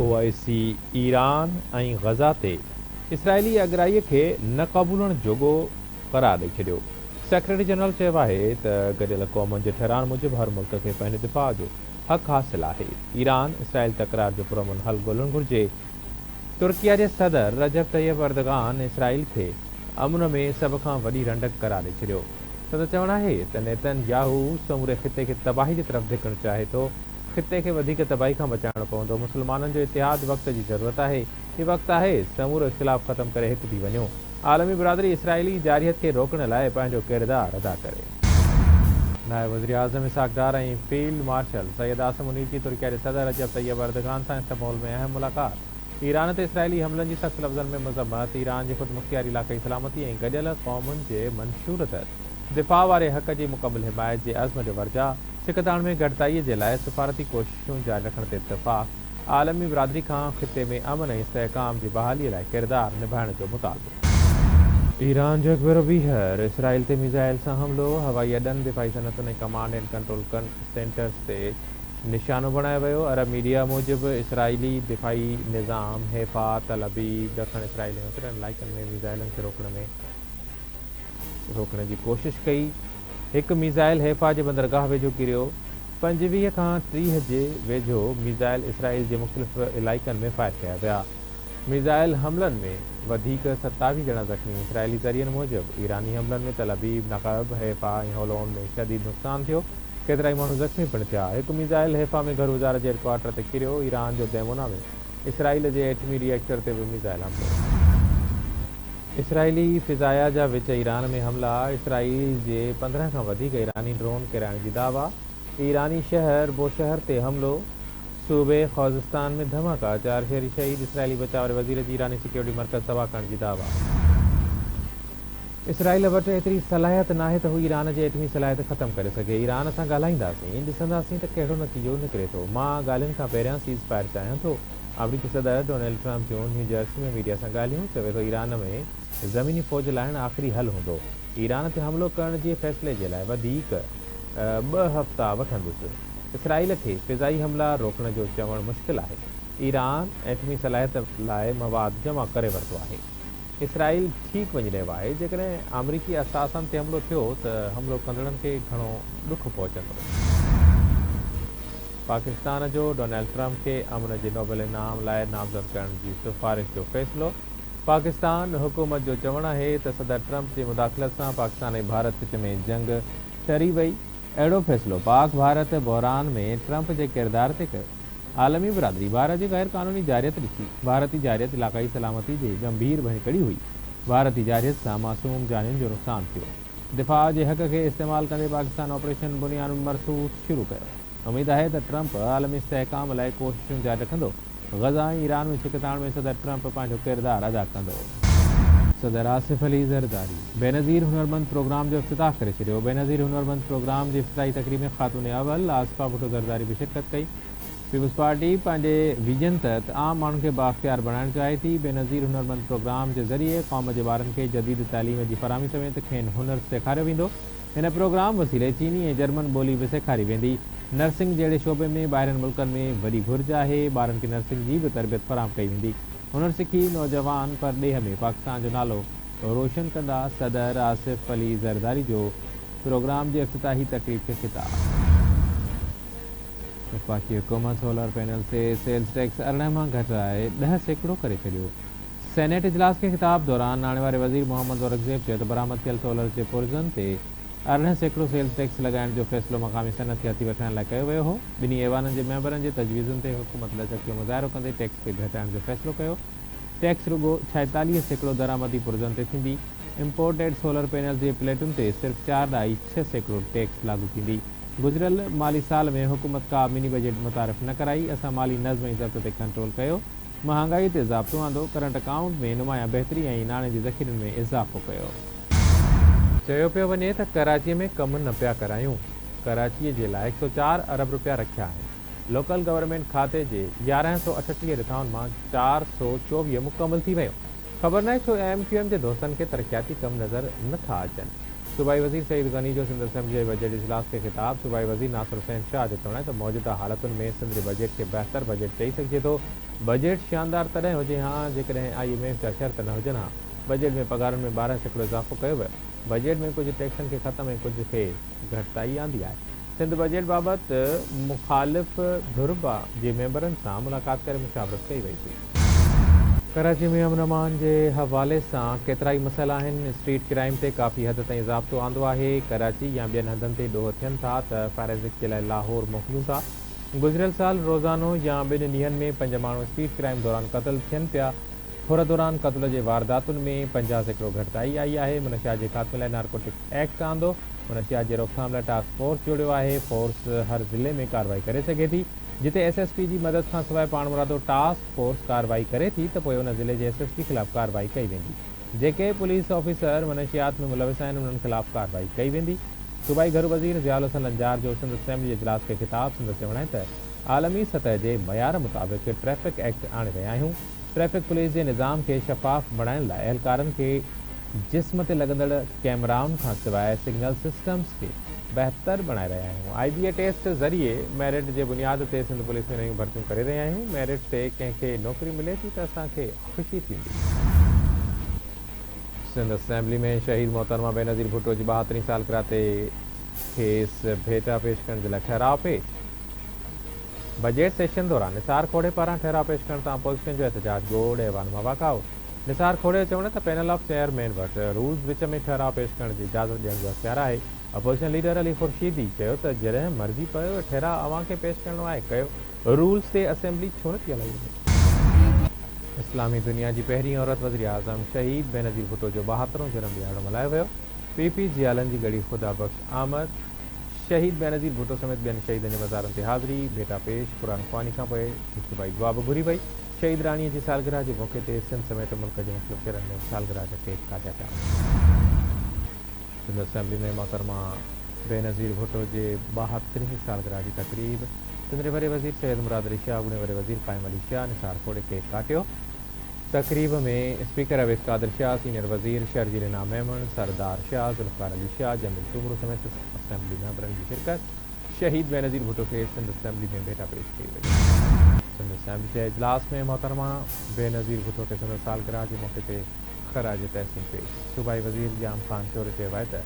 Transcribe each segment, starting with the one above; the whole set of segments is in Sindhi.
او آء سي ايران ۽ غزه تي اسرائيلي اڳرائي کي نه قبولڻ جوڳو قرار ڏئي ڇڏيو. سيڪريٽري جنرل چيو آهي ته گڏيل قومن جي ٺهرائن موجب هر ملڪ کي پنهنجي دفاع جو حق حاصل آهي، ايران اسرائيل تڪرار جو پرامن حل ڳولڻ گهرجي. ترڪيه جي صدر رجب طيب اردگان اسرائيل کي امن ۾ سڀ کان وڏي رنڊڪ قرار ڏئي ڇڏيو. سندس چوڻ آهي ته نيتن ياهو سموري خطي کي تباهي جي طرف ڌڪڻ چاهي ٿو، خطي کي وڌيڪ تباهي کان بچائڻو پوندو، مسلمانن جو اتحاد وقت جي ضرورت آهي، هي وقت آهي سمورو اختلاف ختم ڪري هڪ ٿي وڃو، عالمي برادري اسرائيلي جارحيت کي روڪڻ لاء پنهنجو ڪردار ادا ڪري. نائب وزيراعظم Ishaq Dar ۽ field marshal Syed Asim Munir جي ترڪيه جي صدر رجب طيب اردگان سان استنبول ۾ اهم ملاقات، ايران تي اسرائيلي حملن جي سخت لفظن ۾ مذمت، ايران جي خودمختياري علائقائي سلامتي ۽ گڏيل قومن جي منشور تحت دفاع واري حق جي مڪمل حمايت جي عزم جو ورجاء، ڇڪتاڻ ۾ گهٽتائي جي لاء سفارتي ڪوششون جاري رکڻ تي اتفاق، عالمي برادري کان خطي ۾ امن ۽ استحڪام جي بحالي لاء ڪردار نڀائڻ جو مطالبو. ايران جو هڪ ڀيرو ٻيهر اسرائيل تي ميزائل سان حملو، هوائي اڏن، دفاعي صنعتن ۽ ڪمانڊ اينڊ ڪنٽرول سينٽرز تي نشانو بڻايو ويو. عرب ميڊيا موجب اسرائيلي دفاعي نظام حيفا، تل ابيب، ڏکڻ اسرائيل ۽ اترين علائقن ۾ ميزائلن کي روڪڻ ۾ روڪڻ جي ڪوشش ڪئي. هڪ ميزائل حيفا جي بندرگاهه ويجهو ڪريو. 25 کان 30 جي ويجهو ميزائل اسرائيل جي مختلف علائقن ۾ فائر ڪيا ويا. ميزائل حملن ۾ وڌيڪ 27 ڄڻا زخمي. اسرائيلي ذريعن موجب ايراني حملن ۾ تل ابيب، نقب، حيفا ۽ هولون ۾ شديد نقصان ٿيو، ڪيترائي ماڻهو زخمي پڻ ٿيا. هڪ ميزائل حيفا ۾ گهرو وزارت جي هيڊڪوارٽر تي ڪريو. ايران جو ديمونا ۾ اسرائيل جي ايٽمي ري ايڪٽر تي به ميزائل حملو. اسرائيلي فضائيه جا وچ ايران ۾ حملا، اسرائيل جي 15 کان وڌيڪ ايراني ڊرون ڪيرائڻ جي دعويٰ، ايراني شهر بوشهر تي حملو، صوبي خوزستان ۾ ڌماڪا، چار شهري شهيد، اسرائيلي بچاء واري وزير جي ايراني سيڪيورٽي مرڪز تباهه ڪرڻ جي دعويٰ. اسرائيل وٽ ايتري صلاحيت ناهي ته هو ايران جي ايٽمي صلاحيت ختم ڪري سگهي، ايران سان ڳالهائينداسين، ڏسنداسين ته ڪهڙو نتيجو نڪري ٿو، مان ڳالهين کان پهريان سيز فائر چاهيان ٿو. آمريڪي صدر ڊونلڊ ٽرمپ جون نيو جرسي ۾ ميڊيا سان ڳالهيون، چوي ٿو ايران ۾ زميني فوج لاهڻ آخري حل هوندو، ايران تي حملو ڪرڻ جي فيصلي جي لاء وڌيڪ ٻه هفتا وٺندس، اسرائيل کي فضائي حملا روڪڻ جو چوڻ مشڪل آهي، ايران ايٽمي صلاحيت لاء مواد جمع ڪري ورتو آهي، اسرائيل ٺيڪ وڃي رهيو آهي، جيڪڏهن آمريڪي اثاثن تي حملو ٿيو ته حملو ڪندڙن کي گهڻو ڏک پهچندو. پاڪستان جو ڊونلڊ ٽرمپ کي امن جي نوبل انعام لاء نامزد ڪرڻ جي سفارش جو فيصلو، پاڪستان حڪومت جو چوڻ آهي ته صدر ٽرمپ جي مداخلت سان پاڪستان ۽ ڀارت وچ ۾ جنگ ٽري وئي، اهڙو فيصلو پاڪ ڀارت بحران ۾ ٽرمپ جي ڪردار تي ڪيو، عالمي برادري ڀارت جي غير قانوني جارحيت ڏٺي، ڀارتي جارحيت علاقائي سلامتي جي ڳنڀير ڀڃڪڙي هئي، ڀارتي جارحيت سان معصوم جانين جو نقصان ٿيو. دفاع جي حق کي استعمال ڪندي پاڪستان آپريشن بنيان مرصوص شروع ڪيو. اميد آهي ته ٽرمپ عالمي استحڪام لاء ڪوششون جاري رکندو. غزه ۽ ايران ۾ ڇڪتاڻ ۾ صدر ٽرمپ پنهنجو ڪردار ادا ڪندو. صدر آصف علي زرداري بينظير هنرمند پروگرام جو افتتاح ڪري ڇڏيو. بينظير هنرمند پروگرام جي افتتاحي تقريب ۾ خاتون اول آصفه ڀٽو زرداري به شرڪت ڪئي. پيپلز پارٽي پنهنجي ويزن تحت عام ماڻهن کي بااختيار بڻائڻ چاهي ٿي، بينظير هنرمند پروگرام جي ذريعي قوم جي ٻارن کي جديد تعليم جي فراهمي سميت کين هنر سيکاريو ويندو، هن پروگرام وسيلي چيني ۽ جرمن ٻولي به سيکاري ويندي، نرسنگ جهڙي شعبي ۾ ٻاهرين ملڪن ۾ وڏي گهرج آهي، ٻارن کي نرسنگ جي به تربيت فراهم ڪئي ويندي، هنر سکي نوجوان پرڏيهه ۾ پاڪستان جو نالو روشن ڪندا، صدر آصف علي زرداري جو پروگرام جي افتتاحي تقريب کي خطاب. وفاقي حڪومت سولر پينلز تي سيلز ٽيڪس 18 مان گهٽائي 10% ڪري ڇڏيو. سينيٽ اجلاس کي خطاب دوران ناڻي واري وزير محمد اورنگزيب چيو ته برآمد ٿيل سولرز جي پرزن تي 18% سيلز ٽيڪس لڳائڻ جو فيصلو مقامي صنعت کي هٿي وٺرائڻ لاء ڪيو ويو هو. ٻنهي ايوانن جي ميمبرن جي تجويزن تي حڪومت لچڪ جو مظاهرو ڪندي ٽيڪس کي گهٽائڻ جو فيصلو ڪيو. ٽيڪس رڳو 46% درآمدي پرزن تي ٿيندي. امپورٽيڊ سولر پينلز جي پليٽن تي صرف چار ڏهائي 6% ٽيڪس لاڳو ٿيندي. گذريل مالي سال ۾ حڪومت ڪا مني بجيٽ متعارف نه ڪرائي، اسان مالي نظم ۽ ضبط تي ڪنٽرول ڪيو، مهانگائي تي ضابطو آندو، ڪرنٽ اڪائونٽ ۾ نمايان بهتري ۽ ناڻي جي ذخيرن ۾ اضافو ڪيو. چيو پيو وڃي ته ڪراچي ۾ ڪم نه پيا ڪرايون، ڪراچي جي لاء 104 ارب رپيا رکيا آهن، لوڪل گورنمينٽ کاتي جي 1138 رٿائن مان 424 مڪمل ٿي ويون. خبر ناهي ڇو ايم ڪيو ايم جي دوستن کي ترقياتي ڪم نظر نه ٿا اچن. صوبائي وزير سعيد غني جو سنڌ اسيمبلي جي بجيٽ اجلاس کي خطاب، صوبائي وزير ناصر حسين شاهه جو چوڻ آهي ته موجوده حالتن ۾ سنڌ جي بجيٽ کي بهتر بجيٽ چئي سگهجي ٿو، بجيٽ شاندار تڏهن هجي ها جيڪڏهن I M F جا شرط نه هجن ها. بجيٽ ۾ پگهارن ۾ 12% اضافو ڪيو ويو. بجيٽ ۾ ڪجهه ٽيڪسن کي ختم ۽ ڪجهه کي گهٽتائي آندي آهي. سنڌ بجيٽ بابت مخالف ڌر جي ميمبرن سان ملاقات ڪري مشاورت ڪئي وئي هئي. ڪراچي ۾ امن امان جي حوالي سان ڪيترائي مسئلا آهن، اسٽريٽ ڪرائيم تي ڪافي حد تائين ضابطو آندو آهي، ڪراچي يا ٻين هنڌن تي ڏوهه ٿين ٿا ته فارينزڪ جي لاء لاهور موڪليون ٿا، گذريل سال روزانو يا ٻن ڏينهن ۾ پنج ماڻهو اسٽريٽ ڪرائيم دوران قتل ٿين پيا، ڦر دوران قتل جي وارداتن ۾ 50% گهٽتائي آئي آهي، منشيات جي خاتمي لاء نارڪوٽڪس ايڪٽ آندو، منشيات جي روڪٿام لاء ٽاسڪ فورس جوڙيو آهي، فورس هر ضلعي ۾ ڪارروائي ڪري سگهي ٿي، جتي ايس ايس پي جي مدد کانسواء پاڻمرادو ٽاسڪ فورس ڪارروائي ڪري ٿي ته پوء ان ضلعي جي ايس ايس پي خلاف ڪارروائي ڪئي ويندي، جيڪي پوليس آفيسر منشيات ۾ ملوث آهن انهن خلاف ڪارروائي ڪئي ويندي. صوبائي گهرو وزير ضياء الحسن لنجار جو سنڌ اسيمبلي جي اجلاس کي خطاب، سندس چوڻ آهي ته عالمي سطح جي معيار مطابق ٽريفڪ ايڪٽ آڻي رهيا آهيون، ٽريفڪ پوليس جي نظام کي شفاف بڻائڻ لاء اهلڪارن کي جسم تي لڳندڙ ڪئميرائن کان سواء سگنل سسٽمز کي بهتر بڻائي رهيا آهيون، آء بي اي ٽيسٽ ذريعي ميرٽ جي بنياد تي سنڌ پوليس ۾ نيون ڀرتيون ڪري رهيا آهيون، ميرٽ تي ڪنهن کي نوڪري ملي ٿي ته اسان کي خوشي ٿيندي. سنڌ اسيمبلي ۾ شهيد محترمه بينظير ڀٽو جي ٻاهترين سالگرهه تي کيس ڀيٽا پيش ڪرڻ جي لاء ٺهراء پيش. بجيٽ سيشن دوران نثار کوڙي پاران ٺهراء پيش ڪرڻ تان اپوزيشن جو احتجاج، گوڙ، ايوان مان واڪ آئوٽ. نثار کوڙي جو چوڻ ته پينل آف چيئرمين وٽ رولز وچ ۾ ٺهراء پيش ڪرڻ جي اجازت ڏيڻ جو اختيار آهي. اپوزيشن ليڊر علي خورشيدي چيو ته جڏهن مرضي پيو ٺهراء اوهان کي پيش ڪرڻو آهي ڪيو، رولز تي اسيمبلي ڇو نه ٿي هلائي وڃي. اسلامي دنيا جي پهرين عورت وزيراعظم شهيد بينظير ڀٽو جو ٻاهترهون جنم ڏهاڙو ملهايو ويو، پي پي جيالن جي ڳڙهي خدا بخش آمد، شهيد بينظير ڀٽو سميت ٻين شهيدن جي مزارن تي حاضري، ڀيٽا پيش، قرآن خواني کانپوء اجتماعي دعا به گهري وئي، شهيد راڻي جي سالگرهه جي موقعي تي سنڌ سميت ملڪ جي مختلف شهرن ۾ به سالگرهه جا ڪيڪ ڪاٽيا پيا وڃن. سنڌ اسيمبلي ۾ محترمه بينظير ڀٽو جي ٻاهترهين سالگرهه جي تقريب، سنڌ جي وڏي وزير سيد مراد علي شاهه، اڳوڻي وڏي وزير قائم علي شاهه، نثار کوڙي ڪيڪ ڪاٽيو. تقريب ۾ اسپيڪر اويس قادر شاهه، سينيئر وزير شرجيل انعام ميمڻ، سردار شاهه، ذوالفقار علي شاهه، جميل سومرو سميت اسيمبلي ميمبرن جي شرڪت، شهيد بينظير ڀٽو کي سنڌ اسيمبلي ۾ ڀيٽا پيش ڪئي وئي. سنڌ اسيمبلي جي اجلاس ۾ محترمه بينظير ڀٽو کي سندس سالگرهه جي موقعي تي خراج تحسين پيش. صوبائي وزير ڄام خان شورو چيو آهي ته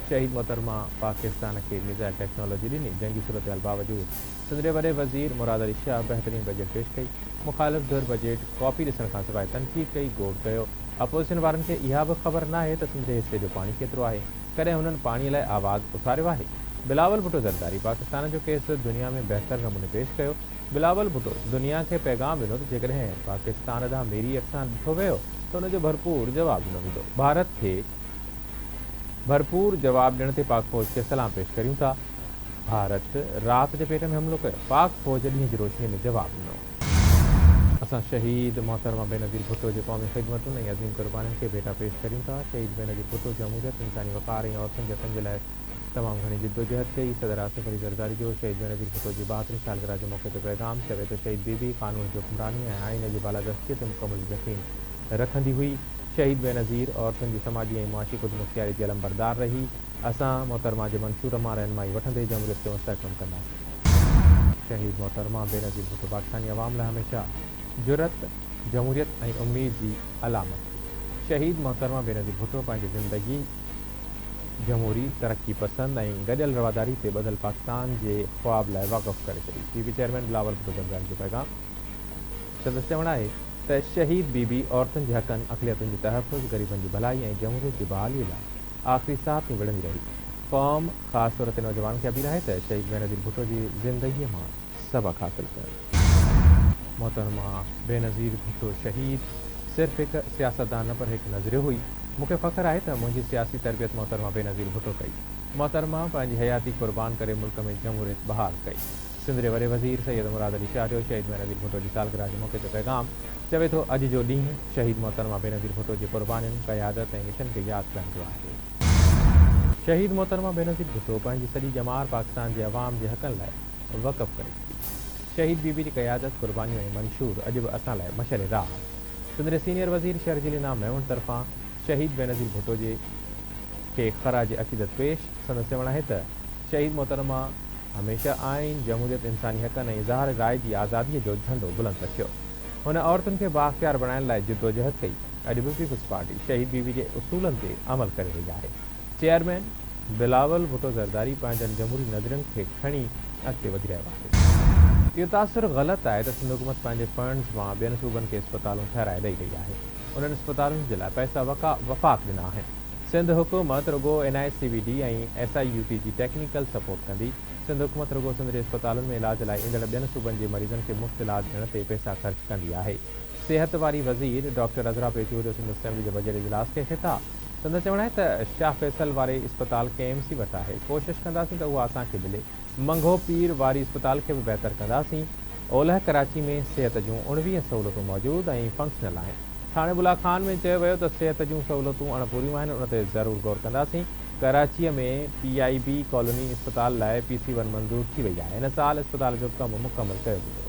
شهيد محترمه پاڪستان کي ميزائل ٽيڪنالاجي ڏني، جنگي صورتحال باوجود سنڌ جي وڏي وزير مراد علي شاهه بهترين بجيٽ پيش ڪئي، مخالف ڌر بجيٽ ڪاپي ڏسڻ کانسواء تنقيد ڪئي، گوڙ ڪيو، اپوزيشن وارن کي اها به خبر ناهي ته سنڌ جي حصي جو پاڻي ڪيترو آهي، ڪڏهن هنن پاڻي لاء آواز اٿاريو آهي؟ بلاول ڀٽو زرداري پاڪستان جو ڪيس دنيا ۾ بهتر نموني پيش ڪيو، بلاول ڀٽو دنيا کي پيغام ڏنو ته جيڪڏهن پاڪستان ڏانهن ميري اک سان ڏٺو ويو ته ان جو ڀرپور جواب ڏنو ويندو، ڀارت کي ڀرپور جواب ڏيڻ تي پاڪ فوج کي سلام پيش ڪريون ٿا. ڀارت رات جي پيٽ ۾ حملو ڪيو، پاڪ فوج ڏينهن جي روشني ۾ جواب ڏنو. اسان شهيد محترمه بينظير ڀٽو جي قومي خدمتن ۽ عظيم قربانين کي ڀيٽا پيش ڪريون ٿا. شهيد بينظير ڀٽو جمهوريت، انساني وقار ۽ عورتن جي حقن جي لاء تمام گهڻي جدوجهد ڪئي، صدر آصف علي زرداري جو شهيد بينظير ڀٽو جي ٻاهترين سالگرهه جي موقعي تي پيغام، چوي ٿو شهيد بي بي قانون جي حڪمراني ۽ آئين جي بالادستي تي مڪمل يقين رکندي هئي، شهيد بينظير عورتن جي سماجي ۽ معاشي خودمختياري جي علمبردار رهي. اسان محترمه جي منشور مان رهنمائي وٺندي جمهوريت کي مستحڪم ڪنداسين. شهيد محترمه بينظير ڀٽو پاڪستاني عوام لاء هميشه جرئت، جمهوريت ۽ اميد جي علامت هئي. شهيد محترمه بينظير ڀٽو پنهنجي زندگي جمهوري، ترقي پسند ۽ گڏيل رواداري تي ٻڌل پاڪستان جي خواب لاء وقف ڪري ڇڏي، P P chairman Bilawal Bhutto Zardari جو پيغام. سندس چوڻ آهي ته شهيد بي بي عورتن جي حقن، اقليتن جي تحفظ، غريبن جي ڀلائي ۽ جمهوريت جي بحالي لاء آخري ساهه تائين وڙهندي رهي. قوم، خاص طور تي نوجوانن کي اپيل آهي ته شهيد بينظير ڀٽو جي زندگيء مان سبق حاصل ڪن. محترمه بينظير ڀٽو شهيد صرف هڪ سياستدان نه پر هڪ نظريو هئي. مون کي فخر آهي ته منهنجي سياسي تربيت محترمه بينظير ڀٽو ڪئي. محترمه پنهنجي حياتي قربان ڪري ملڪ ۾ جمهوريت بحال ڪئي. سنڌ جي وڏي وزير سيد مراد علي شاهه جو شهيد بينظير ڀٽو جي سالگرهه جي موقعي تي پيغام، چوي ٿو اڄ جو ڏينهن شهيد محترمه بينظير ڀٽو جي قربانين، قيادت ۽ مشن کي ياد ڪرڻ جو آهي. شهيد محترمه بينظير ڀٽو پنهنجي سڄي ڄمار پاڪستان جي عوام جي حقن لاء وقف ڪري ڇڏي. شهيد بي بي جي قيادت، قربانيون ۽ منشور اڄ به اسان لاء مشعل راهه آهن. سنڌ جي سينيئر وزير شرجيل انعام ميمڻ طرفان شهيد بينظير ڀٽو جي کي خراج عقيدت پيش، سندس چوڻ آهي ته شهيد محترمه هميشه آئين، جمهوريت، انساني حقن ۽ اظهار راء جي آزاديء جو جهنڊو بلند رکيو. هن عورتن کي بااختيار بڻائڻ لاء جدوجهد ڪئي. اڄ به پيپلز پارٽي شهيد بي بي جي اصولن تي عمل ڪري رهي آهي. چيئرمين بلاول ڀٽو زرداري پنهنجن جمهوري نظرين کي کڻي اڳتي وڌي رهيو آهي. اهو تاثر غلط آهي ته سنڌ حڪومت پنهنجي فنڊز مان ٻين صوبن کي اسپتالون ٺهرائي ڏئي رهي آهي. انهن اسپتالن جي لاء پئسا وفاق ڏنا آهن. سنڌ حڪومت رڳو N I C V D ۽ S I U T جي ٽيڪنيڪل سپورٽ ڪندي. سنڌ حڪومت رڳو سنڌ جي اسپتالن ۾ علاج لاء ايندڙ ٻين صوبن جي مريضن کي مفت علاج ڏيڻ تي پئسا خرچ ڪندي آهي. صحت واري وزير ڊاڪٽر عذرا پيچوهو جو سنڌ اسيمبلي جي بجيٽ اجلاس کي خطاب. سندس چوڻ آهي ته شاهه فيصل واري اسپتال ڪي ايم سي وٽ آهي، ڪوشش ڪنداسين ته اها اسان کي ملي. منگهو پير واري اسپتال کي به بهتر ڪنداسين. اولهه ڪراچي ۾ صحت جون 19 سهولتون موجود ۽ فنڪشنل آهن. ٿاڻي بلا خان ۾ چيو ويو ته صحت جون سهولتون اڻ پوريون آهن ان تي ضرور غور ڪنداسين. ڪراچيء ۾ پي آء بي ڪالوني اسپتال لاء پي سي ون منظور ٿي وئي آهي. هن سال اسپتال جو ڪم مڪمل ڪيو ويندو.